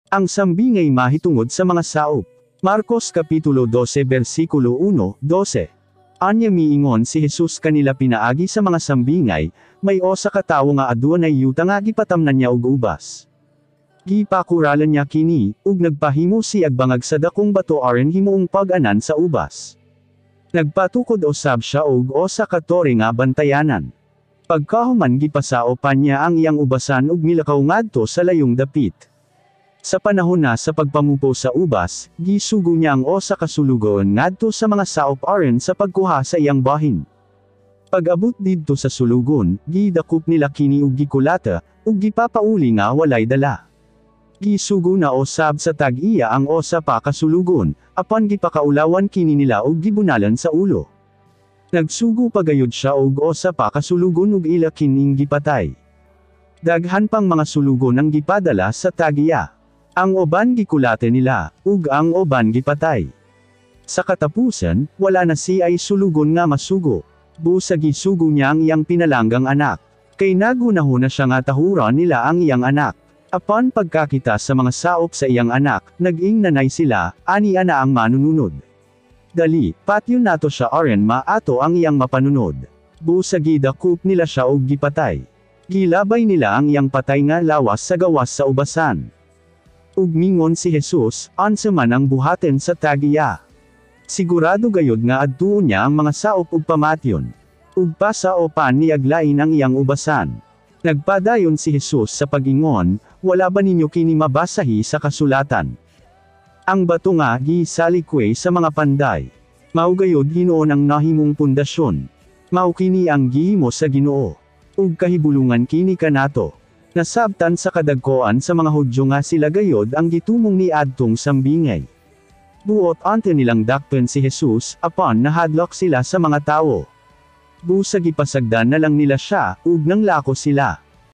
Ang sambingay mahitungod sa mga saop. Marcos Kapitulo 12 versikulo 1, 12. Anya miingon si Jesus kanila pinaagi sa mga sambingay, "May usa ka tawo nga adunay yuta nga gipatamnan niya og ubas. Gipakuralan niya kini, ug nagpahimo siyag bangag sa dakong bato aron himuong pag-anan sa ubas. Nagpatukod usab siya og usa ka tore nga bantayanan. Pagkahuman, gipasaopan niya ang iyang ubasan ug milakaw ngadto sa layong dapit. Sa panahon na sa pagpamupo sa ubas, gisugo niya ang usa ka sulugoon ngadto sa mga saop aron sa pagkuha sa iyang bahin. Pag-abot didto sa sulugon, gidakop nila kini ug gikulata, ug gipapauli nga walay dala. Gisugo na usab sa tag-iya ang usa pa ka sulugon, apan gipakaulawan kini nila ug gibunalan sa ulo. Nagsugo pagayod siya og usa pa ka sulugon ug ila kining gipatay. Daghan pang mga sulugon ang gipadala sa tag-iya. Ang uban gikulate nila, ug ang uban gipatay. Sa katapusan, wala na siyay sulugon nga masugo. Busa gisugo niya ang iyang pinalanggang anak. Kay naghunahuna siya nga tahuron nila ang iyang anak. Apan pagkakita sa mga saop sa iyang anak, nag-ingnanay sila, "Ania na ang manununod. Dali, patyon nato siya aron maato ang iyang mapanunod." Busa gidakop nila siya og gipatay. Gilabay nila ang iyang patay nga lawas sa gawas sa ubasan." Ug mingon si Jesus, "Unsa man ang buhaton sa tag-iya? Sigurado gayod nga adtuon niya ang mga saop ug pamatyon. Ug pasaopan niyag lain ang iyang ubasan." Nagpadayon si Jesus sa pag-ingon, "Wala ba ninyo kini mabasahi sa kasulatan? Ang bato nga gisalikway sa mga panday, mao gayod hinuon ang nahimong pundasyon. Mao kini ang gihimo sa Ginoo. Ug kahibulungan kini kanato." Nasabtan sa kadagkoan sa mga Hudyo nga sila gayod ang gitumong ni adtong sambingay. Buot unta nilang dakpon si Jesus, apan nahadlok sila sa mga tawo. Busa gipasagdan na lang nila siya, ug nanglako sila.